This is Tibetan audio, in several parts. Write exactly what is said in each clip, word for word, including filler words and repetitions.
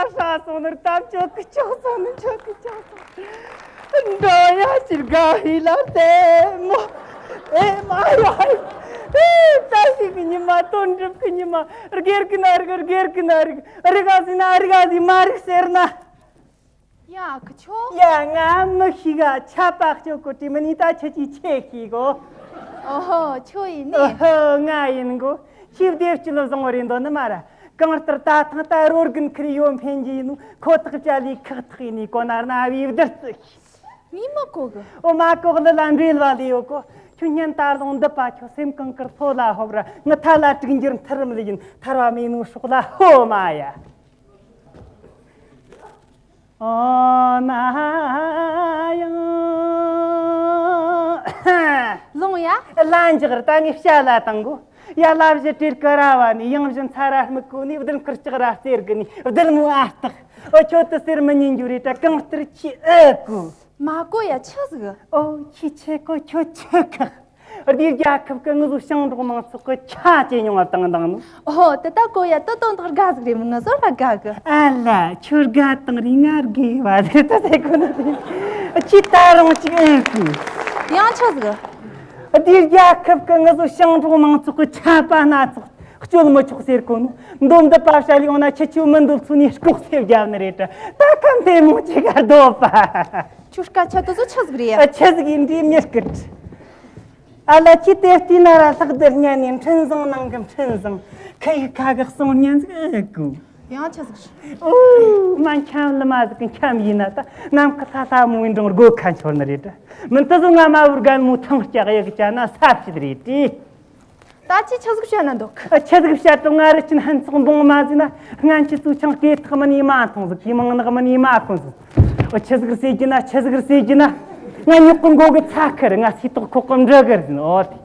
ཧྲ་སོང་ནི་ར་ད་མཆོད་གི་ཆོག་སོང་ནི་མཆོད་གི་ཆོག་སོང་། འགྲོ་ཡ་ཅིར་དགའ་ཧི་ལ་ལྟད་མོ། ཨེ་མ་ཡ། ཨེ་ད་ཞིག་གི་ཉི་མ་དོན་འགྲུབ་གི་ཉི་མ། སྒེར་གི་ན་རིག་སྒེར་གི་ན་རིག་རིག་ག་ཟིན་ན་རིག་ག་ཟིན་མ་རིག་ཟེར་ན། ཡ་ཁི་ཆོ། ཡ་ང་མི་ཤི་ག་ཆ་པ་ཅོ་གོ་ཏི་མི་ནི་ད་ཆ་ཅི་ཆེ་ཤི་གོ། ཨོ་ཧོ་ཆོ་ཡིན་ནི། ཨོ་ཧོ་ང་ཡིན་གོ། ཁྱི་བདེ་སྐྱིད་ལ་བཟང་བ་རེད་འདོད་ནི་མ་ར། གང་ལྟར་ད་ཐང་ད་རོ་རྒན་ཁིར་ཡོད་འཕེན་གྱི་ཡིན་ནོ་ཁོ་ཐག་བཅད་ལས་ཁག་ཐག་ཡིན་ནི་གོ་ན་ར་ན་བའི་བདུད་རྩི་ཤི། ངས་མི་གོ་གི། ཨོ་མ་གོ་གི་ལ་འབྲེལ་བ་ལས་ཡོད་གོ། ཁྱོད་ཉན་ད་ལོང་འདི་པ་ཁྱོད་སེམས་གང་དཀར་ལྷོ་ལ་ཧོབ་ར་ངི་ཐ་ལ་དྲུག་འགྱུར་མཐར་མི་ལ་ཡིན་ཐར་བ་མེད་ནོ་སྲོག་ལ་ཧོ་མ་ཡ། ཨོ་ན་ཡང་། ལོང་ཡ། ལ་འཇག་ར་ད་ངས་བཤད་ལ་བཏང་གོ། ཡ་ལ་བཞི་བྲེལ་ཀི་ར་བ་ནི་ཡང་བཞི་མཚར་ར་སྨུག་གོ་ནི་བདུད་མཁར་ལྕགས་ར་རྩེར་གི་ནི་བདུད་མོ་ཨ་སྟག་ཨོ་ཁྱོད་དུ་ཟེར་མི་ཉན་རྒྱུ་རེད་ད་གང་ལྟར་ཁྱི་ཨེ་གོ། མ་གོ་ཡ་ཆི་ཟིག་ཨོ་ཁྱི་ཆེ་གོ་ཁྱོད་ཆེ་གི། འདིའི་རྒྱལ་ཁབ་ཀྱི་ངུ་ཟོ་ཞིང་འབྲོག་མང་ཚོགས་ཀྱི་ཆ་ཇེ་ཉུང་བ་བཏང་བཏང་ནོ། ཨོ་དེ་ད་གོ་ཡ་ད་དོན་དག་དགའ་ཟིག་རེད་མི་ང་ཟོར་བ་དགའ་གི། ཨ་ལ་ཁྱོད་དགའ་བཏང་རིགས་ང་དགེ་བ་ཟེར་ད་ཟེར་གོ་ནི་རེད། ཁྱི་ད་རུང་ཅིག་ཨེ་གོ། ཡང་ཆི་ཟིག་འདིའི་རྒྱལ་ཁབ་ཀྱི་ངུ་ཟོ་ཞིང་འབྲོག་མང་ཚོགས་ཀྱི་ཆ་པ་སྣ་ཚོགས་སྤྱོད་མི་ཆོག་ཟེར་གོ་ནོ། འདོམ་འདི་པ་བྱ་ལི་ཡོང་ན་ཁྱི་ཆུ་མི་འདོད་ཚུ་ནས་ལྐོག་སེ་བརྒྱབ་ནི་རེད་ད་ད་ཁམས་དེ་མོ་ཅིག་ག་འདོད་པ། ཁྱོད་སྐད་ཆ་དེ་ཚོ་ཆི་ཟིག་རེད་ཡ། ཆི་ཟིག་ཡིན་འདི་མྱི་སྐད། ཨ་ལ་ཁྱི་དེ་བལྟས་ན་ར་ལྷག་བསྡུར་ཉན་ནས་འཕྲིན་བཟང་ནང་གི་འཕྲིན་བཟང་ཁ་ཡི་ཁ་གི་གསུང་ཉན་ཟིག་ཨེ་གོ། ཡང་ཆི་ཟིག་རེད། ཨོ་མ་འཁྱམ་ལི་མ་ཟིག་གི་འཁྱམ་ཡིན་ན་ད་ནམ་མཁའ་ལྷ་ལྷ་མོ་བའི་འབྲོང་སྒོ་ཁ་འཆོར་ནི་རེད་ད། མི་ད་བཟོ་ང་མ་བུར་རྒན་མོ་ཐང་ལྕག་ཡག་ཅ་ན་ས་བྱེད་རེད་དེ། ད་ཅི་ཆི་ཟིག་བཤད་ན་འདུག་ཨ་ཆི་ཟིག་བཤད་དོ་ང་རི་ཆིན་ཧན་ཚོགས་འབུང་མ་ཟིན་ན་སྔན་ཆི་ཚུ་ཆང་སྐེ་ཐག་མ་ནི་མ་འཐུང་ཟིག་གི་མང་ནག་མ་ནི་མ་ཁོན་ཟིག་ཨོ་ཆི་ཟིག་ཟེར་གྱི་ན་ཆི་ཟིག་ཟེར་གྱི་ན། ང་ཉོག་གི་མགོ་གི་ཚ་ཁར་ང་སི་ཏོག་ཁོག་གི་འདྲི་གར་ཟིན་ཨོ་དེ།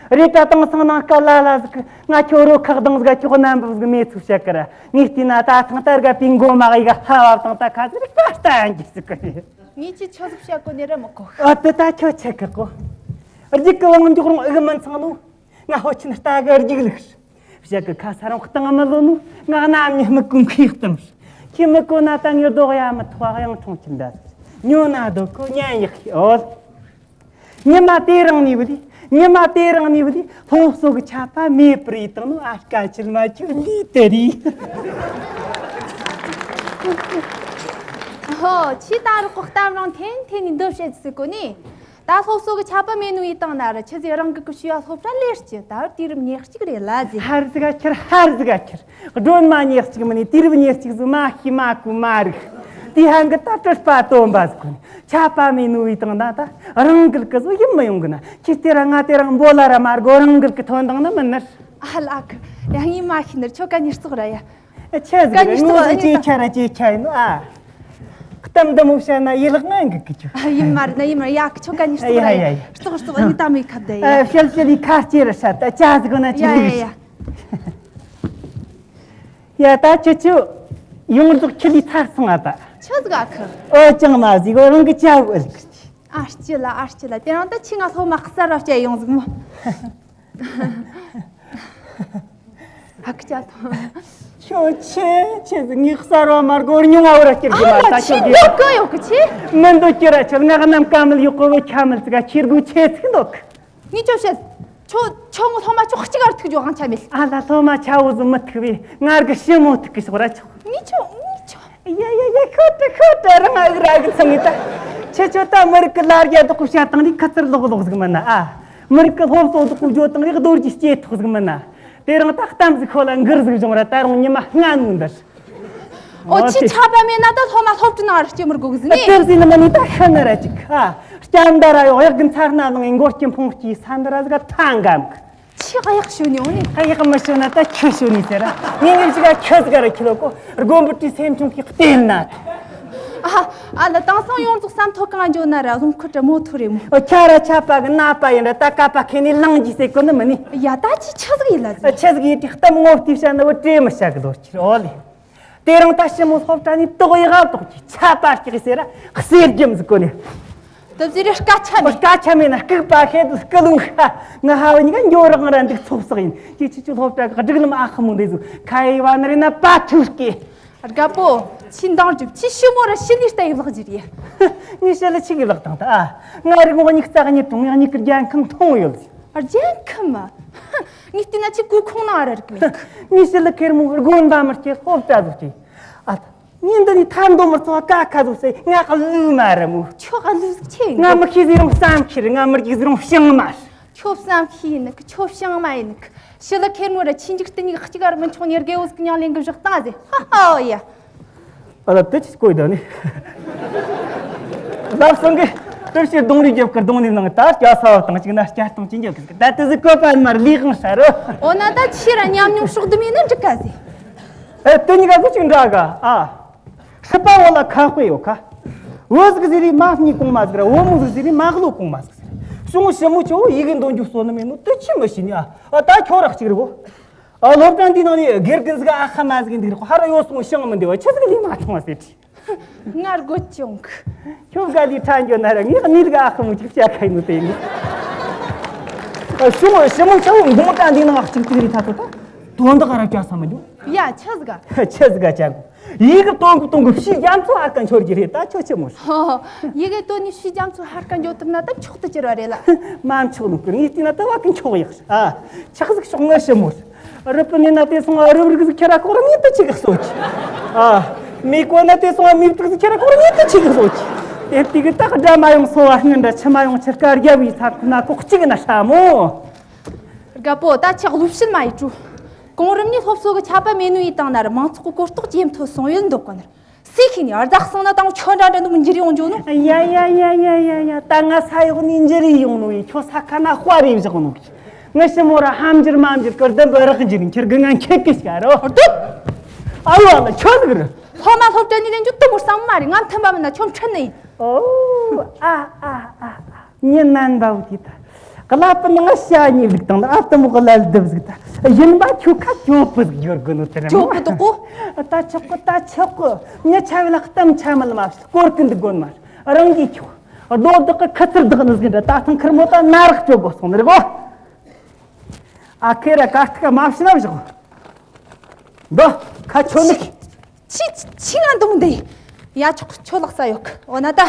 རེད་ད་དང་སང་ནང་སྐབས་ལ་ལ་ཟིག་གི་ང་ཁྱོད་རོ་ཁག་དང་ཟིག་ཁྱོད་རྣམ་པ་ཟིག་མེད་ཚུ་བཤད་གི་ར་ངས་བལྟས་ན་ད་ཐང་ད་རྒ་པིན་མགོ་མ་གི་ག་ལྷ་བབ་དང་ད་ཁ་ཟིག་རིག་པ་ལྟ་ཡང་གྱི་ཟིག་གི་རེད། ངས་ཅི་ཆི་ཟིག་བཤད་གོ་ནི་ར་མི་གོ། ཨ་དེ་ད་ཁྱོད་ཆི་གི་གོ། རྒྱུག་གི་དབང་འཇོག་རུང་ཨི་གི་མིན་ཚང་ནོ། ང་ཧོ་ཆིན་ལྟ་གི་རྒྱུག་ལུགས། བཤད་གི་ཁ་ས་རང་གཏང་མི་ལོ་ནོ། ང་གནམ་ཉི་མི་ཀུན་ཁུའི་གཏམ། ཁྱི་མི་གོ་ན་ད་ངས་རྡོག་ཡ་མི་ཐོག་གཡང་འཁྲུངས་ཁྱིམ་འདྲ། ཉོ་ན་རྡོག་གོ་ཉན་ཡག་ཤི་ཨོ། ཉི་མ་དེ་རིང་ནས་བུ་དེ། ཉི་མ་དེ་རིང་ནས་བུ་དེ། སློབ་གསོ་གི་ཆ་པ་མེད་པར་ཡིད་བཏང་ནོ་ཨ་དཀའ་ཆེན་མ་ཁྱོད་ལུས་དེ་རེད། ཧོ་ཁྱི་ད་རུ་ཀོ་གཏམ་རང་འཐེན་འཐེན་ནས་འདི་བཤད་ཟིག་གོ་ནི། ད་སློབ་གསོ་གི་ཆ་པ་མེད་ནོ་ཡིད་བཏང་ན་ར་ཆི་ཟིག་རང་གི་གི་ཤི་ཡ་སློབ་གྲྭ་ལས་སྐྱི་ད་དུས་རབས་ཉེར་གཅིག་རེད་ལ་ཟིག་ཧར་ཟིག་ག་ཁྱེར་ཧར་ཟིག་ག་ཁྱེར། སྒྲོན་མ་ཉེར་གཅིག་མིན་ནི་དུས་རབས་ཉེར་གཅིག་ཟིག་མ་ཤི་མ་ཀུ་མ་རིག་དེ་ཧང་གི་ད་སྤྲུལ་པ་སྟོན་པ་ཟིག་གོ་ནི་ཆ་པ་མེད་ནོ་ཡིད་བཏང་ན་ད་རང་འགུལ་གི་ཟིག་ཡིན་མི་ཡོང་གི་ན་ཁྱི་དེ་ར་ང་དེ་རང་འབོ་ལ་ར་མ་རྒོ་རང་འགུལ་གི་ཐོན་དང་ནི་མིན་ནི། ཨ་ལ་ཨ་ཁུ། ཡ་ངས་མ་ཤི་ནི་ཆོ་ག་ཉེར་ཙོག་ར་ཡ། ཆི་ཟིག་རེད་ངོ་ཟིག་ཅེ་ཆ་ར་ཅེ་ཆ་ཡིན་ནོ་ཨ། གཏམ་འདི་མོ་བཤད་ན་ཡིད་ལག་ང་འགུག་གི་ཆུ། ཡིན་མ་རེད་ན་ཡིན་མ་རེད་ཡ་གི་ཆོ་ག་ཉི་ཙོག་ར་ཡ་ཡ་ཡ། ཙོག་ཙོག་ནི་ད་མི་ཁ་བདེ་ཡ། ཨ་ཤལ་ཤལ་ཡི་ཁ་ལྕེ་ར་ཤ་ད་ཅ་ཟིག་ན་ཅི་ཡ་ཡ་ཡ། ཡ་ད་ཆུ་ཆུ། ཡོང་རྫོགས་ཁྱི་ལི་ཚར་སོང་ཨ་ད། ཆི་ཟིག་ཨ་ཁུ། ཨོ་ཅང་མ་ཟིག་ཨོ་རང་གི་ཅ་བུ་ཨ་ལི་ཁུ་ཅི། ཨ་ལྕི་ལ་ཨ་ལྕི་ལ་དེ་རིང་ད་ཁྱི་ང་སློབ་མ་གསར་ར་བསྐྱལ་ཡོང་ཟིག་མོ། ཨ་ཁུ་ཅག་ཐོང་། ཁྱོད་ཆེ་ཆེ་ཟིག་ངའི་གསར་བ་མར་གོར་ཉུང་ང་བར་སྐྱུར་གི་མ་ཨ་ད་ལ་ཁྱོད་ཆེ་གི་འདོད་གི་ཡོད་གི་ཆེ། མི་འདོད་ཀྱི་ར་ཁྱོད་ང་གནམ་ཀ་མལ་ཡོད་གི་བོ་ཁྱ་མལ་ཙི་ག་ཁྱེར་དགོས་ཆེ་ཚིག་འདོད་གི། ངས་ཁྱོད་བཤད། ཁྱོད་ཁྱོད་ངོ་སློབ་མ་ཁྱོད་གཅིག་གར་ཐུག་རྒྱུ་དབང་ཆ་མེད། ཨ་ལ་སློབ་མ་ཆ་བོ་ཟིག་མི་ཐུག་བས་ངར་གི་ཞི་མོ་ཐུག་གི་ཤོག་ར་ཆོག་ངས་ཁྱོད་ངས་ཁྱོད། ཡ་ཡ་ཡ་ཁོ་ཏྲ་ཁོ་ཏྲ་རང་ཨ་གི་ར་གི་ཚང་ངི་ད། ཁྱེད་ཆོ་ད་མི་རིགས་ཀྱི་ལ་རྒྱ་དག་པོ་བཤད་སྟངས་རིགས་ཁ་ཚར་ལོག་ལོག་ཟིག་མིན་ན་ཨ། མི་རིགས་ཀྱི་སློབ་གསོ་དག་པོ་བརྗོད་སྟངས་རིགས་རྡོ་རྗེ་སྐྱེས་ཐོག་ཟིག་མིན་ན། དེ་རིང་ད་གཏམ་ཟིག་ཁོ་ལ་འགུར་ཟིག་བྱུང་ར་ད་རུང་ཉི་མ་ལྔ་ནུ་འདིར། ཨོ་ཁྱི་ཆ་པ་མེད་ན་ད་སློབ་མ་སློབ་གྲྭ་ནང་ར་སྐྱེ་མི་དགོས་གི་ཟིག་ནི། དེར་ཟིན་ནི་མིན་ནི་ད་ཤི་ནི་ར་ཅིག་ཨ། སྐྱ་མདའ་ར་ཡོག་གཡག་གི་མཚར་སྣ་ལངས་མགོ་སྐྱི་འཕོང་སྐྱི་ས་འདི་ར་ཟིག་ཐང་གམ་གི། ཆི་གཡག་ཤོད་ནི་འོ་ནི། གཡག་མི་ཤོད་ན་ད་ཁྱི་ཤོད་ནི་ཟེར་ར། ངས་ངས་ཅིག་ཁྱི་ཟིག་ར་ཁྱི་ལོ་གོ། དགོན་པ་དྲི་སེམས་ཆུང་གི་བལྟས་ན། ཨ་ཨ་ལ་དེང་སང་ཡོངས་རྫོགས་བསམ་ཐོ་གང་འཇོག་ན་ར་རླུང་ཁུ་དྲི་མོ་ཐོ་རེ་མོ། ཨོ་ཁྱ་ར་ཆ་པ་གི་ན་པ་ཡིན་ར་ད་ཀ་པ་ཁེ་ནི་ལང་ཇི་ཟེར་གོ་ནི་མི་ནི། ཡ་ད་ཅི་ཆི་ཟིག་ཡིན་ལ་ཟིག་ཨ་ཆི་ཟིག་ཡིན་དྲི་གཏམ་ངོ་བལྟས་བཤད་ནི་བུ་དྲེ་མི་བཤད་གི་ལོ་ཁྱི་ར་ཨོ་ལེ། དེ་རིང་ད་ཞི་མོ་སློབ་གྲྭ་ནས་དོག་ཡག་དོག་གི་ཆ་པ་སྐྱེག་ཟེར་ར་གསེར་རྒྱམ་ཟིག་གོ་ནི། དེ་ཟེར་རེ་སྐད་ཆ་མེད། སྐད་ཆ་མེད་ན་སྐུག་པ་ཤེད་དུ་སྐུ་ལུང་ཁ་ང་ཧ་བ་གཉིས་ཀ་འགྱོ་རང་ར་འདུག་ཚོགས་སག་ཡིན་ཅི་ཅི་ཅི་སློབ་གྲྭ་གི་སྒྲིག་ལམ་ཨ་ཁ་མོ་འདི་ཟིག་ཁ་ཡི་བ་ན་རེ་ན་པ་ཐུག་སྐེ། རྒད་པོ། ཁྱི་འདང་རྒྱུ། ཁྱི་ཞི་མོ་ར་ཤི་ནི་ལྟ་ཡི་ལག་རྒྱུ་རེད། ངས་ཞི་ལི་ཆི་གི་ལག་དང་ད་ཨ། ང་རི་ངོ་གཉིས་རྩ་གཉིས་དྲུང་ངས་གཉིས་ཀྱི་རྒྱལ་ཁམས་མཐོང་ཡོད། རྒྱལ་ཁམས་མ། ངས་བལྟས་ན་ཁྱི་གུ་ཁུང་ནང་ར་རིག་མེད། ངས་ཞི་ལི་ཁེར་མོ་དགོན་པ་མི་སྐྱེ་སློབ་གྲྭ་ཟིག་སྐྱེ། ཨ། ངས་འདི་ནས་ཐར་འདོད་མི་ཚོ་ཀ་ཁ་ཟིག་ཟེར་ང་གླུ་མ་ར་མོ། ཁྱོད་གླུ་ཟིག་ཆེ་ཡིན། ང་མི་ཤེས་ཟིག་རུང་བསམ་ཤེས་རེད། ང་མི་རྒྱུག་ཟིག་རུང་བྱང་མ་རེད། ཁྱོད་བསམ་ཤེས་ཡིན་ནི་གི། ཁྱོད་བྱང་མ་ཡིན་ནི་གི། ཞི་ལི་ཁེར་མོ་ར་ཆི་འཇིག་རྟེན་ཉིག་གཅིག་གར་མི་ཆོག་ཉེར་དགེ་བོ་ཟིག་གི་མྱིང་ལེན་གི་བཞག་བཏང་ཟེ། ཧ་ཧ་ཡ། ཨ་ལ་དེ་ཅི་གོ་ཡི་ད་ནི། ལབ་སོང་གི། དེ་ཕྱིར་གདོང་རིས་རྒྱབ་ཀྱི་གདོང་ནས་ནང་ད་སྐྱ་ས་བ་དང་གཅིག་ན་སྐྱ་སྟོང་ཅི་འཇོག་གི་ད་དེ་ཟིག་བཀོད་པ་མར་ལས་དབང་ཧྲ་རོ། འོ་ན་ད་ཁྱེད་ར་ཉམས་མྱོང་ཕྱོགས་བསྡོམས་ཡིན་ན་འགྲིག་ག་ཟེ། ཨེ་དེ་གཉིས་ཀ་ཟིག་ཅིག་འདྲ་ག་ཨ། སྲིད་པ་བོ་ལ་ཁ་དཔེ་ཡོད་ཁ། བུ་ཟིག་ཟེར་རེ་མ་གཉིས་གོང་མ་ཟིག་ར་བུ་མོ་ཟིག་ཟེར་རེ་མ་བློ་གོང་མ་ཟིག་ཟེར། གཞུང་ཞི་མོ་ཆོ་ཡི་གེ་འདོན་རྒྱུ་བསོད་ནམས་མེད་ནོ་དེ་ཆི་མི་ཤེས་ནི་ཨ། ཨ་ད་ཁྱོད་ར་གཅིག་རེ་བོ། ཨ་སློབ་གྲྭ་འདི་ནང་ནས་དགེ་རྒན་ཟིག་ཨ་ཁ་མ་ཟིག་འདུག་རེ་ཧ་ར་ཡོད་སོང་ཤང་མི་འདུག་བ་ཆི་ཟིག་ལས་མ་ཐོང་བ་ཟེར་དྲིས། ང་རྒོད་ཅོང་གི། ཁྱོད་དགའ་ལས་ཁྲ་འགྱོ་ན་ར་ངས་གནས་ལ་ཨ་ཁ་མོ་ཅིག་བྱ་ཁ་ཡིན་ནོ་དེ་ཡིན། ཨ་གཞུང་ཞི་མོ་ཆོ་འགོང་གྲ་འདི་ནང་གཅིག་ཅིག་རེ་ཐ་ཐོ་ད། དོན་དག་ར་བྱ་ས་མི་འདུག་ཡ་ཆི་ཟིག་ག་ཆི་ཟིག་ག་ཅང་གོ། ཡི་གེ་དོན་གོ་དོན་གོ་ཕྱི་རྒྱ་མཚོ་ཧར་ཀ་འཆོར་གྱི་རེད་ད་ཁྱོད་ཆི་མོ། ཧོ་ཧོ། ཡི་གེ་དོན་ནི་ཕྱི་རྒྱ་མཚོ་ཧར་ཀ་འགྱོ་ཐུབ་ན་ད་མཆོག་ཏུ་གྱུར་བ་རེད་ལ། མ་མཆོག་ནོ་ཀི་ངས་བལྟས་ན་ད་བ་ཀི་མཆོག་ཡག་ཨ། ཆག་ཟིག་ཤོག་ངའི་ཞི་མོ། རི་པི་ནས་ན་དེ་སོང་ཨ་རི་བུ་རིག་ཟིག་ཁྱེར་ར་ཁོག་ར་ངས་ད་ཆི་གི་གསོ་ཆི། ཨ། མི་གོ་ན་དེ་སོང་ཨ་མི་བུ་རིག་ཟིག་ཁྱེར་ར་ཁོག་ར་ངས་ད་ཆི་གི་གསོ་ཆི། དེ་དེ་གི་ད་དགྲ་མ་ཡོང་སོ་བ་སྔོན་འདྲ་ཆི་མ་ཡོང་ཆི་དཀར་རྒྱབ་ཡི་ཚར་ཁོ་ན་ཁོག་གཅིག་ན་ཧྲ་མོ། རྒད་པོ་ད་ཆག་ལུགས་ཕྱིན་མ་ཡི་ཀྲུ། གོང་རིམ་ནས་སློབ་གསོ་གི་ཆད་པ་མེད་ནོ་ཡི་དང་ན་ར་མང་ཚོགས་གི་གོ་རྟོགས་ཇེ་མཐོ་སོང་ཡོད་འདུག་གོ་ནར། སི་ཁི་ནི་ཨར་ཛག་སང་ན་དང་ཆོ་འདྲ་འདྲ་འདུག་འགྱུར་ཡོང་འཇོག་ནོ། ཡ་ཡ་ཡ་ཡ་ཡ་ཡ། ད་ང་ས་ཡོག་ནས་འགྱུར་ཡོང་ནོ་ཡི་ཁྱོད་ས་ཁ་ན་དཔའ་རེ་བཞག་ནོ། ངི་ཞི་མོ་ར་ཧམ་འགྱུར་མ་འགྱུར་ཀིར་ལྡན་པ་རག་འགྱུར་ཁྱེར་གི་ང་ཁྱེད་ཀི་ཤ་རོ། ཨ་ལོ་ཨ་ལོ་ཁྱོད་ཟིག་རེད། སློབ་མ་སློབ་གྲྭ་ནས་ལེན་རྒྱུ་དུ་མོ་བསམ་མ་རེད། ང་མཐུན་པ་མིན་ན་ཁྱོད་ཁྲིད་ནི་ཡིན། ཨོ། ཨ་ཨ་ཨ་ཨ། ཉི་ནན་པའོ་དེ་ད། གླ་པི་ནང་ཤ་ཉེ་ལུག་དང་ཨ་དུ་མོ་གླ་ལྡབ་ཟིག་ད། གཞན་པ་ཁྱོད་ཁ་ཅོ་པི་ཟིག་ཡོད་དགོས་ནོ་དེ་རེད་མོ། ཅོ་པི་དོ་གོ། ད་ཆོག་གི་ད་ཆོག་གི། ཉི་ཆ་བའི་ལ་གཏམ་ཆ་མི་ལ་མ་སྐོར་གི་འདུག་དགོས་མ་རང་གིས་ཁྱོད་རྡོ་བདག་གི་ཁུ་ཚུར་བདག་ནི་ཟིག་འདྲ་ད་ཐང་ཁུར་མོ་ད་ན་རག་ཅོ་དགོས་སོང་ནི་རེད་གོ། ཨ་ཁེ་ར་ཀ་ཐི་ཀ་མ་བྱིན་ན་བཞག་འདི་ཁ་ཆོ་ནི། ཆི་ཆི་ང་འདུག་འདི། ཡ་ཆོག་ཆོ་ལག་ས་ཡོད་གི། འོ་ན་ད།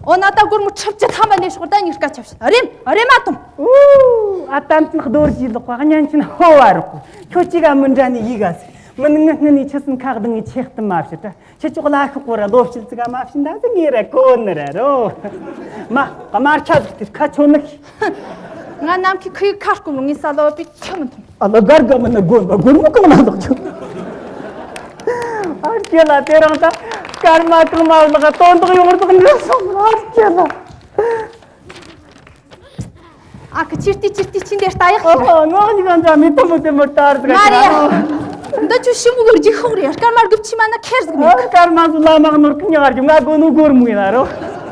འོ་ན་ད་སྒོར་མོ་ཁྲི་བཅུ་ཐམ་པ་འདི་ཤོག་ད་ཉིས་ཀ་ཆབ་ཤོག་རེམ་རེམ་མ་ཐོང་། ཨུ། ཨ་དམ་ཚིག་རྡོ་རྗེ་ལག་པ་བརྙན་ཆེན་ཧོ་བ་རོག་གི། ཁྱོད་ཅི་ག་མི་འདྲ་ནི་ཡི་ག་སི་མི་ནི་ངི་སྔུན་ནི་ཆི་སིན་ཁ་གདང་ངི་ཆེ་གཏམ་མ་བྱེད་ད། ཁྱེད་ཅོག་ལ་ཤོག་གོ་ར་ལོ་ཕྱིལ་ཙི་ག་མ་བྱིན་ད་ཟི་ངེ་ར་གོ་ནི་ར་རོ། མ་ག་མར་ཁྱ་ཟིག་དེ་ཁ་ཆོ་ནི། ང་ནམ་ཁའི་ཁུའི་ཁ་སྐོམ་ངི་ས་ལོ་པའི་ཁྱི་མི་ཐོང་། ཨ་ལ་གར་ག་མི་ནི་དགོན་པ་དགོན་མོ་གང་ན་ལོག་ཆོ། ཨར་ཁྱེ་ལ་དེ་རང་ད་སྐར་མ་གང་མ་ལག་དོན་དག་ཡོང་རྟག་འདྲ་སོང་ཨར་ཁྱེ་ལ། ཨ་ཁུ་ཅིར་ཏི་ཅིར་ཏི་ཅི་འདྲ་ལྟ་ཡག་ཨོ་ཨོ་ངོ་གཉིས་ཀ་འདྲ་མི་ཐུབ་མོ་དེ་མོ་ལྟར་ཟིག་མ་རེད་ཨ། འདི་ཆུ་ཤི་མོ་གི་རྒྱུག་ཤོག་རེད། སྐར་མ་རྒུབ་ཆི་མ་ན་ཁེར་ཟིག་མེད། ཨོ་སྐར་མ་ཟིག་ལ་མག་ནོར་གི་ཉག་རྒྱུ་ང་དགོ་ནོ་སྒོར་མོ་ཡིན་ན་རོ།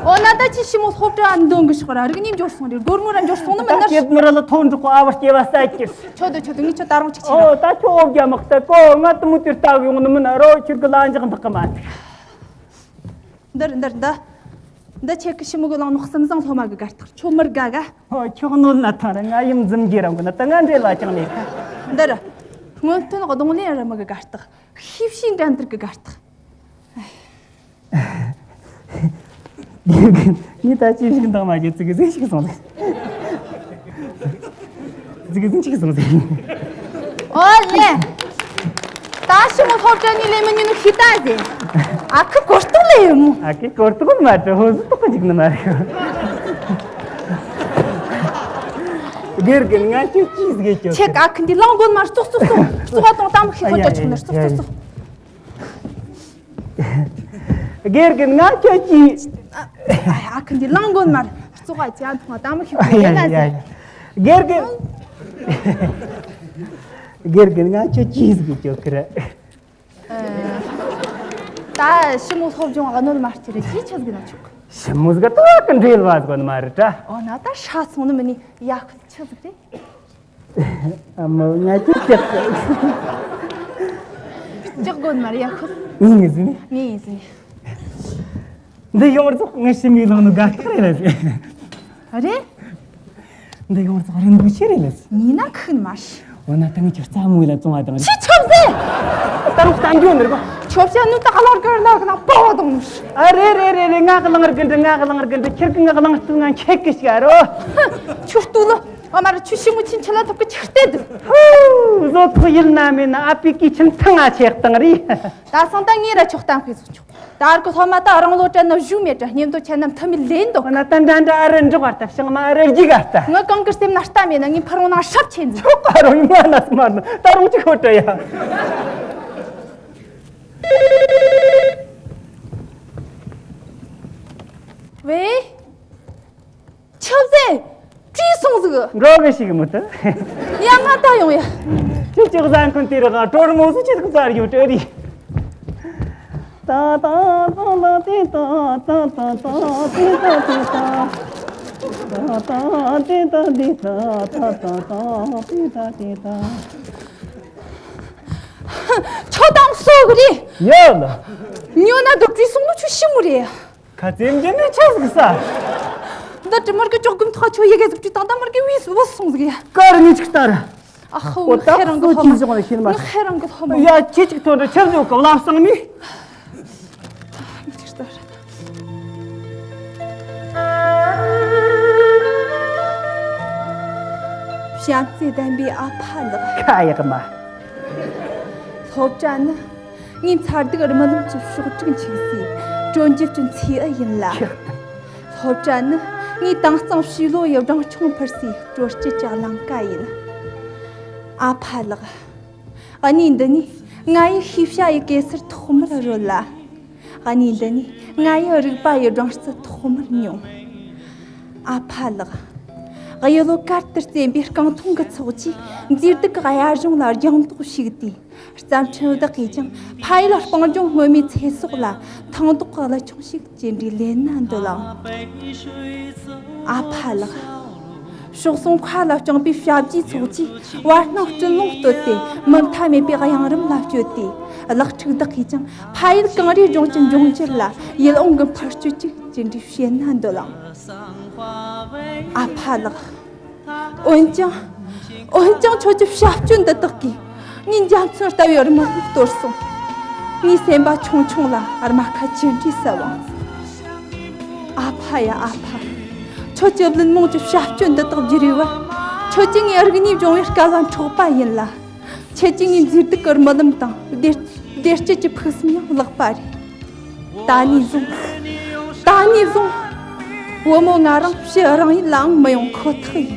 ཨོ་ན་ད་ཅི་ཤི་མོ་སློབ་གྲྭ་འདོན་གི་ཤོག་ར་རིག་ནི་འབྱོར་སོང་རེད། སྒོར་མོ་ར་འབྱོར་སོང་ནི་མིན་ད་ན། སྐྱེད་མི་ར་ལ་ཐོན་འགྲོ་གོ་ཨ་བ་སྐྱེ་བ་ས་ཀྱིར། ཆོ་དུ་ཆོ་དུ་ངས་ཆོ་ད་རུང་ཅིག་ཆེ་ཨོ་ན། ད་ཁྱོ་ཨོ་རྒྱ་མག་ད་གོ་ང་དུ་མོ་དེར་ལྟ་གི་ཡོང་ནི་མིན་ན་རོ། ཁྱེར་གི་ལ་འཇག་འདག་གི་མ་ཐུག་འདིར་འདིར་འདི། འདི་ཁྱེད་ཀྱི་ཞི་མོ་གི་ལང་ནོག་སིམ་བཟང་སློབ་མ་གི་གར་སྟེགས། ཁྱོད་མི་དགའ་ག་ཨོ་ཁྱོད་གནོད་ན་ཐང་ར་ང་ཡུམ་འཛུམ་གྱི་རང་གི་ན་ད་ང་འབྲེལ་བ་ཅང་མེད་ག་འདིར། སྔོན་ཐོན་གདོང་ལེན་རི་མི་གི་གར་སྟེགས། ཤེས་བྱའི་འགྲན་བསྡུར་གི་གར་སྟེགས། དགེ་རྒན་ངས་ད་ཅི་ཞིག་འདང་མ་རྒྱུ་ཙི་གི་ཟིག་ཞིག་སོང་ཟིག་ཙི་གི་ཟིག་ཞིག་སོང་ཟིག་ཨོ་ལེ། ད་ཞི་མོ་སློབ་གྲྭ་ནས་ལས་མི་ཉན་ནོ་ཤི་ད་ཟེ། ཨ་ཁུ་གོ་རྟོགས་ལས་ཡོད་མོ། ཨ་ཁུ་གོ་རྟོགས་མ་དྲི་ཧོ་ཟི་ཏོག་གི་འཇིག་ནི་མ་རེད། དགེ་རྒན་ང་ཁྱོད་ཅི་ཟིག་ཁྱོད་ཁྱེད་ཨ་ཁུ་འདི་ལང་དགོན་མར་ཙོག་ཙོག་ཙོག་ཙོག་ཨ་དང་ཏམ་ཤི་ཧོ་ཅག་ཆུང་ནར་ཙོག་ཙོག་ཙོག་དགེ་རྒན་ང་ཁྱོད་ཀྱིས། ཨ་ཁུ་འདི་ལང་དགོན་མར་ཙོག་ཨ་ཅག་ཐོང་ཏམ་ཤི་ཧོ་ཡ་ན་ཟེ། དགེ་རྒན། དགེ་རྒན་ང་ཁྱོད་ཀྱིས་ཟིག་ཁྱོད་ཁི་ར། ད་ཞི་མོ་སློབ་སྦྱོང་གནོད་མ་སྐྱེལ་རེ་ཅི་ཆི་ཟིག་ན་ཆོག་ཞི་མོ་ཟིག་ཏོག་གི་འབྲེལ་བ་ཟིག་ནི་མ་རེད་དྲ། ཨོ་ན་ད་ཧྲ་སོང་ནི་མི་ནི་ཡ་ཁུ་ཆི་ཟིག་རེད། ཨ་མ་ང་ཅི་ཅག་ཅག་དགོན་མར་ཡ་ཁུ། ངའི་ངའི་ཟིན་ནི། ངའི་ངའི་ཟིན་ནི། འདི་ཡོངས་རྫོགས་ངའི་ཞི་མོའི་ལང་ནོ་དགའ་རྟགས་རེད་ལ་ཟེ། རེད། འདི་ཡོངས་རྫོགས་རིན་པོ་ཆེ་རེད་ལ་ཟེ། ཉིན་ན་ཁུག་ནི་མ་ཤི། འོ་ན་ད་ངས་ཁྱོད་རྩ་མོའི་ལ་བཙོང་བ་དང་། ཆི་ཆོབ་ཟེ། ད་རུང་བསྟན་རྒྱུ་ནི་རེད་པ། ཆོབ་བྱ་ནུ་ད་གླང་དཀར་ནག་ན་པོ་དང་། ཨ་རེ་རེ་རེ་རེ། ང་གླང་དཀར་འདྲ། ང་གླང་དཀར་འདྲ། ཁྱེད་ཀྱི་ང་གླང་སྟོད་ང་ཁྱེད་ཀྱི་ཤ་རོ། ཆུ་སྟོད་ལ། ཨ་མ་ར་ཆུ་ཤི་མུ་ཆིན་ཆི་ལ་ཐོབ་ཀི་ཆི་སྟེ་དུ། ཧུ། བཟོ་ཐོ་ཡིན་ན་མིན་ན་ཨ་པི་ཀི་ཆིན་ཐང་ང་ཆེག་དང་རི། ད་སང་ད་ངས་ར་ཆོག་གཏམ་ཕེ་སོང་ཆོག་ད་ཨར་ཀོ་ཐོ་མ་ད་རང་ལོ་དྲན་ན་བཞུགས་མེད་དྲ་སྙེམ་དོ་ཆེ་ན་མཐུ་མི་ལེན་དོ། ཨ་ན་ད་འདྲ་འདྲ་ཨ་རི་འབྲོག་བར་ད་བྱང་མ་ཨ་རི་རྒྱུག་ག་ད། ངི་གང་གི་སེམས་ན་ལྟ་མེད་ན་ངི་ཕ་རོང་ན་ཧྲབ་ཆེན་ཟིན། ཆོག་ག་རོང་ཡིན་ན་ན་སྨར་ན་ད་རོང་ཅིག་ཧོ་ཏྲ་ཡ། ཝེ། ཆབ་ཟེ། བྲིས་སོང་ཟིག་འགྲོ་གི་ཞིག་མི་ཐུབ། ཡ་ང་ད་ཡོང་ཡ། ཅི་ཅི་ཟན་ཁུན་དེ་ར་ང་གྲོར་མོ་སུ་ཅི་ཟིག་ཟ་ར་ཡོད་དྲ་རི། ཏ་ཏ་ཏ་ཏ་ཏི་ཏ་ཏ་ཏ་ཏ་ཏི་ཏ་ཏི་ཏ། ཏ་ཏ་ཏི་ཏ་ཏི་ཏ་ཏ་ཏ་ཏ་ཏི་ཏ་ཏི་ཏ། ཁྱོད་དང་སོ་གི་རེད། ཡོད་ལ། ཉོ་ན་དུ་བྲིས་སོང་ནོ་ཆུ་ཤི་མུ་རེད། ཁ་ཙེམ་གྱི་ནི་ཆགས་ཟིག་ས། འདི་དྲི་མར་གི་ཅོག་གུམ་ཐག་ཆོད་ཡི་གེ་ཟིག་བྲིས་དང་ད་མར་གི་བིས་བུ་སོང་ཟིག་ཡ། ཀར་ནི་ཅིག་ལྟར། ཨ་ཧོ། ཨོ་ངི་ཁེ་རང་གི་ལྷོ་མ། ངི་ཁེ་རང་གི་ལྷོ་མ། ཡ་ཁྱེད་ཅིག་ཐོན་ར་ཆབ་ཟོ་གི་བླ་བསང་ནི། ཅིག་ལྟར། བྱམས་བརྩེ་ལྡན་པའི་ཨ་ཕ་ལགས། ཁ་ཡག་མ། སློབ་གྲྭ་ནི། ངའི་མཚར་སྡུག་རྨི་ལམ་གྱི་ཕྱོགས་དྲུག་འཁྱུག་སའི་གྲོང་ཁྱེར་གྱི་མཚེའུ་ཡིན་ལ། སློབ་གྲྭ་ནི་ངའི་དྭངས་གཙང་བྱིས་བློ་ཡི་སྦྲང་ཆུང་འཕུར་སའི་དྲོ་སྐྱིད་ཀྱི་གླིང་ག་ཡིན། ཨ་ཕ་ལགས། གནས་འདི་ནས་ང་ཡི་ཤེས་བྱ་ཡི་གེ་སར་ཐོག་མར་རོལ་ལ། གནས་འདི་ནས་ང་ཡི་རིག་པ་ཡི་སྦྲང་རྩི་ཐོག་མར་མྱོང་། ཨ་ཕ་ལགས། གཡུ་ལོ་གར་དུ་རྩེན་པའི་རྐང་འཐུང་གི་ཚོགས་ཀྱིས་མཛེས་སྡུག་གི་གཡའ་གཞུང་ལ་རྒྱང་མདོག་ཞིག་དུས། རྩམ་ཕྲེང་བདག་གིས་ཀྱང་ཕ་ཡུལ་སྤང་ལྗོངས་སྔོན་མོའི་ཚེ་སྲོག་ལ་ཐང་མདོག་གི་གླུ་ཆུང་ཞིག་ཅི་འདྲའི་ལེན་ན་འདོད་ལང་། ཨ་ཕ་ལགས། གཤོག་ཟུང་མཁའ་ལ་བརྐྱངས་པའི་བྱ་བརྒྱའི་ཚོགས་ཀྱིས་བར་སྣང་སྤྲིན་ཀློང་བསྟོད་དེ་མུ་མཐའ་མེད་པའི་གཡང་རུམ་ལ་བསྐྱོད་དེ། ལག་ཕྲུག་བདག་གིས་ཀྱང་ཕ་ཡུལ་གངས་རིའི་ལྗོངས་ཀྱི་འབྱུང་འགྱུར་ལ་ཡིད་འོང་གི་འཕུར་སྐྱོད་ཅིག་ཅི་འདྲའི་བྱེད་ན་འདོད་ལང་། ཨ་ཕ་ལགས། འོན་ཀྱང་། འོན་ཀྱང་ཁྱོད་ཀྱི་བྱ་སྤྱོད་འདི་དག་གིས་ངའི་འཇའ་ཚོན་ལྟ་བུའི་རྨི་ལམ་གཏོར་སོང་། ངའི་སེམས་པ་ཆུང་ཆུང་ལ་རྨ་ཁ་ཅི་འདྲའི་གསལ་བ། ཨ་ཕ་ཡ་ཨ་ཕ། ཁྱོད་ཀྱི་བླུན་རྨོངས་ཀྱི་བྱ་སྤྱོད་འདི་དག་བརྗེ་རེས་བར། ཁྱོད་ཀྱིས་ངའི་རིག་གནས་སྦྱོང་བའི་སྐལ་བ་འཕྲོག་པ་ཡིན་ལ། ཁྱེད་ཀྱིས་ངའི་མཛེས་སྡུག་གི་རྨི་ལམ་དང་བདེ་བདེ་སྐྱིད་ཀྱི་ཕུགས་བསམ་ཡང་བརླག་པ་རེད། ད་ནས་བཟུང་། ད་ནས་བཟུང་། བུ་མོ་ང་རང་ཕྱི་རང་ཡུལ་ལའང་མི་ཡོང་ཁོ་ཐག་ཡིན།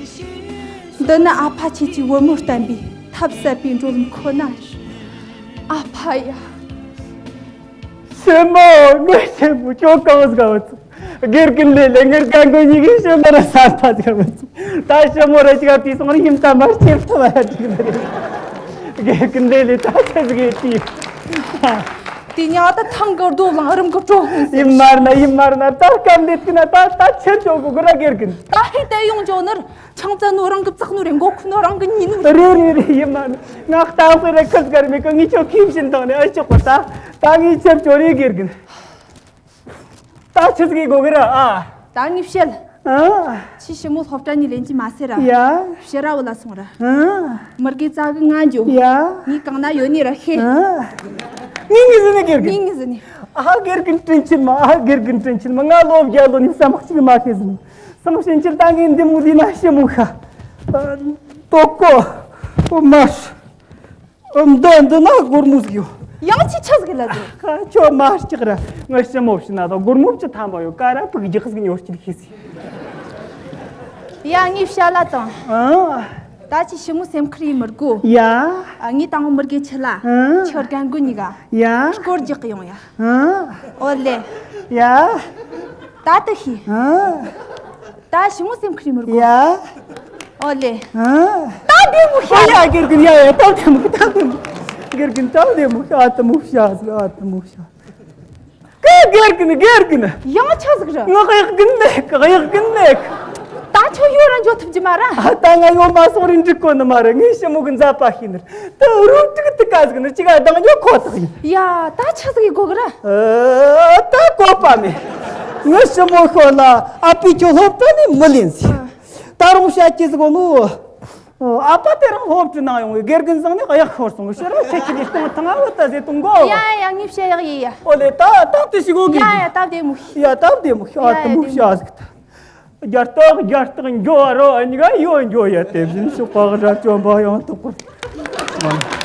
འདི་ནི་ཨ་ཕ་ཁྱེད་ཀྱིས་བུ་མོར་བསྟན་པའི་ཐབས་ཟད་པའི་འགྲོ་ལམ་ཁོ་ན་རེད། ཨ་ཕ་ཡ། ཞི་མོ། ངའི་ཞི་མོ་ཁྱོད་གང་ཟིག་ག་བུད་སོང་། དགེ་རྒན་ལེ་ལེ། ངའི་རྒན་རྒོན་གཉིས་ཀྱིས་ཞི་མོ་ར་ས་ཕ་ཟིག་ག་བུད་སོང་། ད་ཞི་མོ་ར་ཅིག་ག་བལྟས་སོང་རེ་ཡིན་ད་མ་ཤེས་ཐུབ་བ་ཡ་ཅིག་ནི་རེད། དགེ་རྒན་ལེ་ལེ། ད་ཆི་ཟིག་ཡེད་དུས། དེ་ཉག་ད་ཐང་གི་རྡོ་ལང་རིམ་གི་གྲོ་ཧོང་ཟེར། ཡིན་མར་ན་ཡིན་མར་ན་ད་སྐམ་ལེ་ཐུག་ན་ད་ད་ཆི་ཆོག་གོ་གི་ར་དགེ་རྒན། ད་ཧེ་ད་ཡོང་འཇོག་ནི་ར་ཆང་བཙལ་ནོ་རང་གི་བཙག་ནོ་རེད། མགོ་ཁུ་ནོ་རང་གི་ཉིན་ནོ་རེད། རེད་རེད་རེད། ཡིན་མར་ན་ང་གཏམ་དཔེ་ར་ཁུར་གར་མེད་གི། ངས་ཁྱོད་ཁྱིམ་བཞིན་བཏང་ནས་ཨ་ཅོག་གོ་ད། ད་ངས་ཆབ་ཅོ་རེ་དགེ་རྒན། ད་ཆི་ཟིག་གི་དགོས་གི་ར་ཨ། ད་ངས་བཤད། ཨ། ཁྱོད་ཞི་མོ་སློབ་གྲྭ་ནས་ལེན་གྱི་མ་ཟེར་ར། ཡ། ཕྱི་ར་བུད་ལ་སོང་ར། ཨ། མི་དགེ་རྩ་གི་ང་འཇོ། ཡ། ངས་གང་ན་ཡོད་ནི་ར་ཤེས། ཨ། ངས་ངས་ཟིན་ནི་དགེ་རྒན། ངས་ངས་ཟིན་ནི། ཨ་དགེ་རྒན་དྲིན་ཆེན་མ། ཨ་དགེ་རྒན་དྲིན་ཆེན་མ། ང་ལོ་བརྒྱད་ལོ་ནས་བསམ་གཅིག་མ་ཤེས་ཟིན། སང་ཕྱིན་ཆད་ད་ངས་འདི་མོ་ལས་ན་ཞི་མོ་ཤ། ཨ། ཏོ་ཀོ། ཨོ་མར། འདི་འདི་ན་སྒོར་མོ་ཟིག་ཡོད། ཡང་ཅི་ཆི་ཟིག་ལ་ཟིག་ཁ་ཆོ་མ་སྐྲག་ར། ང་ཞི་མོ་བྱིན་ན་ད་སྒོར་མོ་བཅུ་ཐམ་པ་ཡོད་ཀ་ར་ཕུག་རྒྱག་ཟིག་ཉོ་སྤྱད་ཤེས་སི། ཡ་ངས་བཤད་ལ་དང་། ཨ། ད་ཅི་ཞི་མོ་སེམས་ཁུར་ཡིན་མི་དགོ། ཡ། ཨ་ངས་དང་མི་དགེ་ཆི་ལ། ཨ། ཁྱོད་རྒན་རྒོན་གཉིས་ཀ་ཡ། སྐོར་རྒྱག་གི་ཡོང་ཡ། ཨ། ཨོ་ལེ། ཡ། ད་ལྟ་ཤི། ཨ། ད་ཞི་མོ་སེམས་ཁུར་མི་དགོ། ཡ། ཨོ་ལེ། ཨ། ད་བདེ་མོ་ཤ། ཨོ་ཡ་དགེ་རྒན་ཡ་ཡ་ད་བདེ་མོ་ད་བདེ་མོ། དགེ་རྒན་ད་བདེ་མོ་ཤ། ཨ་ད་མོ་ཤ་ཟིག་ཨ་ད་མོ་ཤ། ཀ་དགེ་རྒན་དགེ་རྒན། ཡང་ཆི་ཟིག་རེད། ང་གཡག་རྒན་མེད་གི། གཡག་རྒན་མེད་གི། ད་ཁྱོད་ཡོད་ར་འཇོག་ཐུབ་ཀྱི་མ་ར། ཨ་ད་ང་ཡོད་མ་སོང་རིན་འགྲིག་གོ་ནི་མ་རེད། ངས་ཞི་མོ་གི་མཛད་པ་ཤེས་ནི་རེད། ད་རུ་ཏྲིག་ཏི་ཀ་ཟིག་ནི་ཅི་ག་གདང་ཉོ་ཁོ་ཐག་ཡིན། ཡ་ད་ཆི་ཟིག་ཡིན་གོ་གི་ར། ཨ་ད་གོ་པ་མེད། ངས་ཞི་མོ་ཤོད་ལ་ཨ་ཕས་ཁྱོད་སློབ་གྲྭ་ནས་མི་ལེན་ཟེར། ད་རུང་བཤད་ཀྱི་ཟིག་གོ་ནོ། ཨོ། ཨ་ཕ་དེ་རང་སློབ་ཁྲིད་གནང་ཡོང་བའི་དགེ་རྒན་བཟང་ནས་གཡག་ཤོར་སོང་གི་ཕྱིར་ཁྱེད་ཀྱི་སྟོང་ཐང་ཨ་བ་ད་ཟེ་དུང་གོ། ཡ་ཡ་ཡ། ངས་བཤད་ཡག་ཡིན་ཡ། ཨོ་ལེ། ད་ད་དེ་ཞིག་གོ་གི། ཡ་ཡ། སྟབས་བདེ་མོ་ཤི། ཡ། སྟབས་བདེ་མོ་ཤི། ཨ། ཡ་དུ་ཡ། མོ་བདེ་ཤི་མོ། ཨ་ཟིག་ད། རྒྱ་སྟག་རྒྱ་སྟག་འགྱོ་བ་རོ། ཨ་ཉི་ག་ཡོ་འགྱོ་ཡ། དེ་བཞིན་ཤོག་པ་ར་བཅོམ་པ་ཡང་དུ་ཀུར།